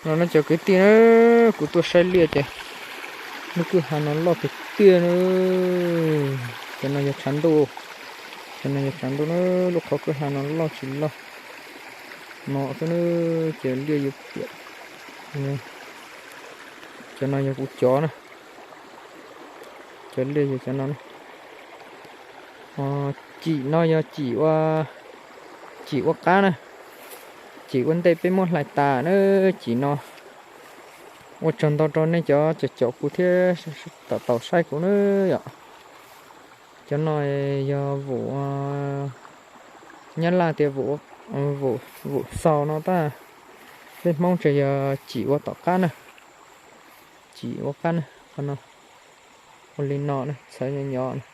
No no cov kwv tij na, kuv tuaj saib liaj ces lub kwj ha no loj tiag tiag na. Cov no yog tshav ntuj, cov no yog tshav ntuj na, lub qhov kwj ha no loj tsis loj no xwb na, ces liaj yuav piam. Cov no yog kuv cov na, cov liaj yog cov no na. Cim no yog cim ua, cim ua qab na, cim ua ntej peb muab hlais tas na, cim no. Ua tsaug ntau rau nej cov caum kuv thiab tau saib kuv na yom. Cov no yog vum, Nyab Laj tias vum xaus no tab, peb Hmoob tseem yog cim ua tom qab na, cim ua qab na, qhov no ua li no na, txhawv nyo nyo na.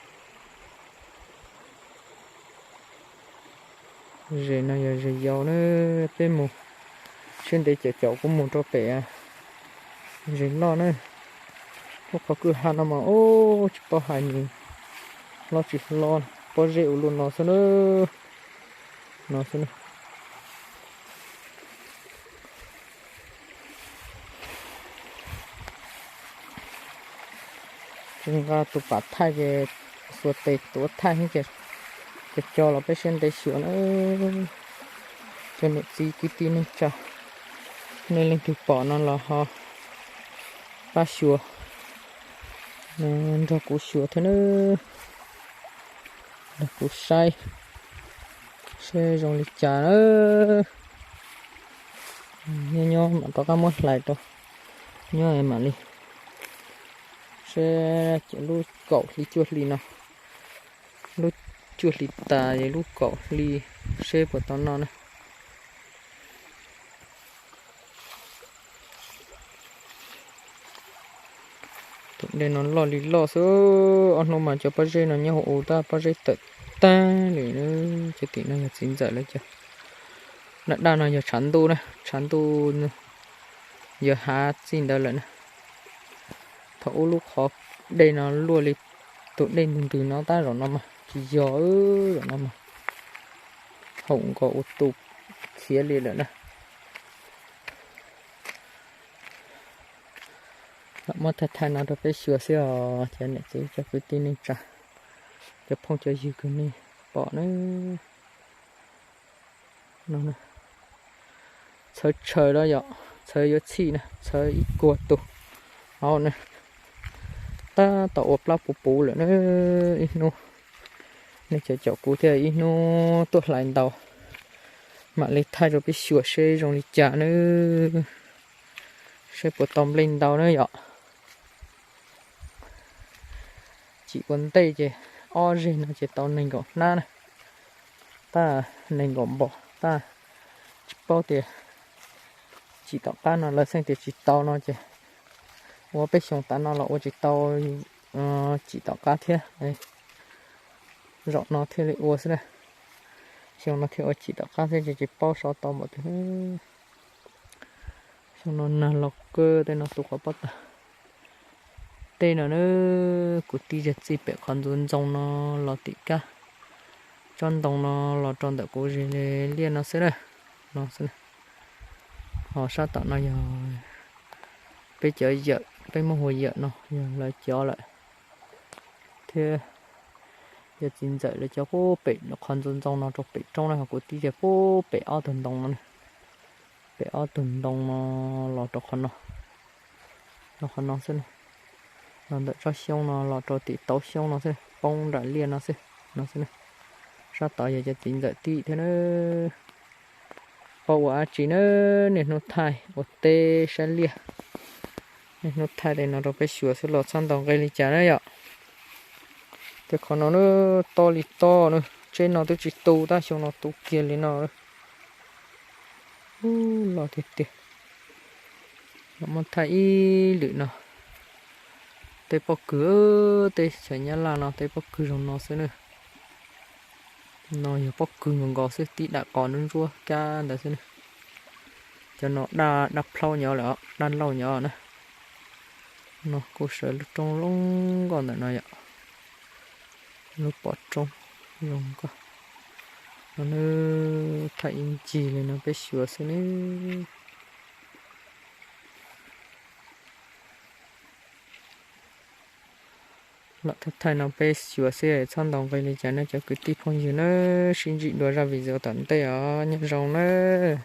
Zes no yog zes yau na, peb mus siab ntev caum caum kuv mus rau pem zes loj na. Lub qhov kwj ha no mas ub tsis paub hais nws hlob tsis hlob, pob zeb ua luaj no xwb na, no xwb na. Tsis nqa tus pam thaij ces xuas tes tuav thaij ces co co los peb siab ntev xyuas na. Cov niam txiv kwv tij neej tsa, nej leej twg pom no los ho pab xyuas, nrog kuv xyuas thiab na, nrog kuv saib seb zoo li cas na. Nyob nyob mam rov qab muab hlais rau, nyob mam li seb lub kaum hli cuaj hli no, lub cuaj hli tas es lub kaum hli seb puas tau noj na. Tus dej no loj li loj xwb, ob hnub mas cov pob zeb no nyob hauv ub tab pob zeb tawm tag li na. Cov tim no yog txiv ntxawm lawv cov. Daj daj no yog tshav ntuj na, tshav ntuj yog hav txij ntawd lawm na. Thaum ub lub qhov dej no luaj li tus dej ntws ntws no tab zaum no mas tsis yog, zaum no mas haum nkaus ua tus khiav li lawm na. Lam muab thaij thaij no rau peb xyuas xwb os cov niam txiv cov kwv tij neej tsa, cov phooj cov ywg kws nej pom na. Txhawv tshaw los yog txhawv yuav txhij na, txhawv ib kuag tus hauv na. Tab tom ua plab puv puv lawm na. Ib hnub nej cov caum kuv thiaj ib hnub tuaj hlais ntau, mam li thaij rau peb xyuas seb zoo li cas na, seb puas tau nplej ntau na yom. Cim ua ntej ces ob zeg no ces tau nees nkaum hnab na, tab nees nkaum npos tab. Tsis paub tias cim tom qab no lawv xeeb tias tsis tau no ces ua peb xyoo tas no los ua tsis tau cim tom qab thiab. Zaum no thiaj li ua xwb na, xyoo no thiaj ua cim tom qab thiab ces tsis paub sov tau npaum twg. Xyoo no nag los kawg tej no tu qhov pob tag. Tej no na, kuv tij zag txij pem qhov ntxoov ntxoo no los tim kab tsob ntoo no los rau ntawm kuv zes liaj no xwb na, no xwb na. Ho sab tom no yog peb cov yawm, peb muab hu yawm no yog lawv cov lawm thiab. Yog txiv ntxawm lawv cov pub pem qhov ntxoov ntxoo no rau pem roob na, ho kuv tij zag pub pem ob tug ntoo no, pem ob tug ntoo no los rau qhov no, rau qhov no xwb na. Los ntawm tsob xyoob no los rau tim tauv xyoob no xwb, poob nram liaj no xwb, no xwb na. Sab tod yog cov txiv ntxawm tij thiab na. Paub ua dab tsi na, niaj hnub thaij ua teb saib liaj, niaj hnub thaij tej no rau peb xyuas xwb los txhob ntaus nqe li cas na yom. Tej qhov no na, tob li tob na, tsheb no twb tsis tu tab xyoo no tu kiag li no. Ub, loj tiag tiag. Los muab thaij ib lwm no, tej pob kws, tej chaw Nyab Laj no tej pob kws zoo no xwb na. No yog pob kws nkaus nkaus xwb, tib dam qos ntsuab ntsuab kab ntawd xwb na. Cov no daj, daj plhaub nyob lawm, daj lauj nyob na. No kuj sawv lub roob zoo nkauj ntawm no yom. Lub pov roob zoo nkauj. No na, thaij ib ncig li no peb xyuas xwb ne. Los thaij thaij no peb xyuas xwb txhob ntaus nqi li cas nawb cov kwv tij phooj ywg nawb, sib ntsib dua zaj video tom ntej os, nyob zoo nawb.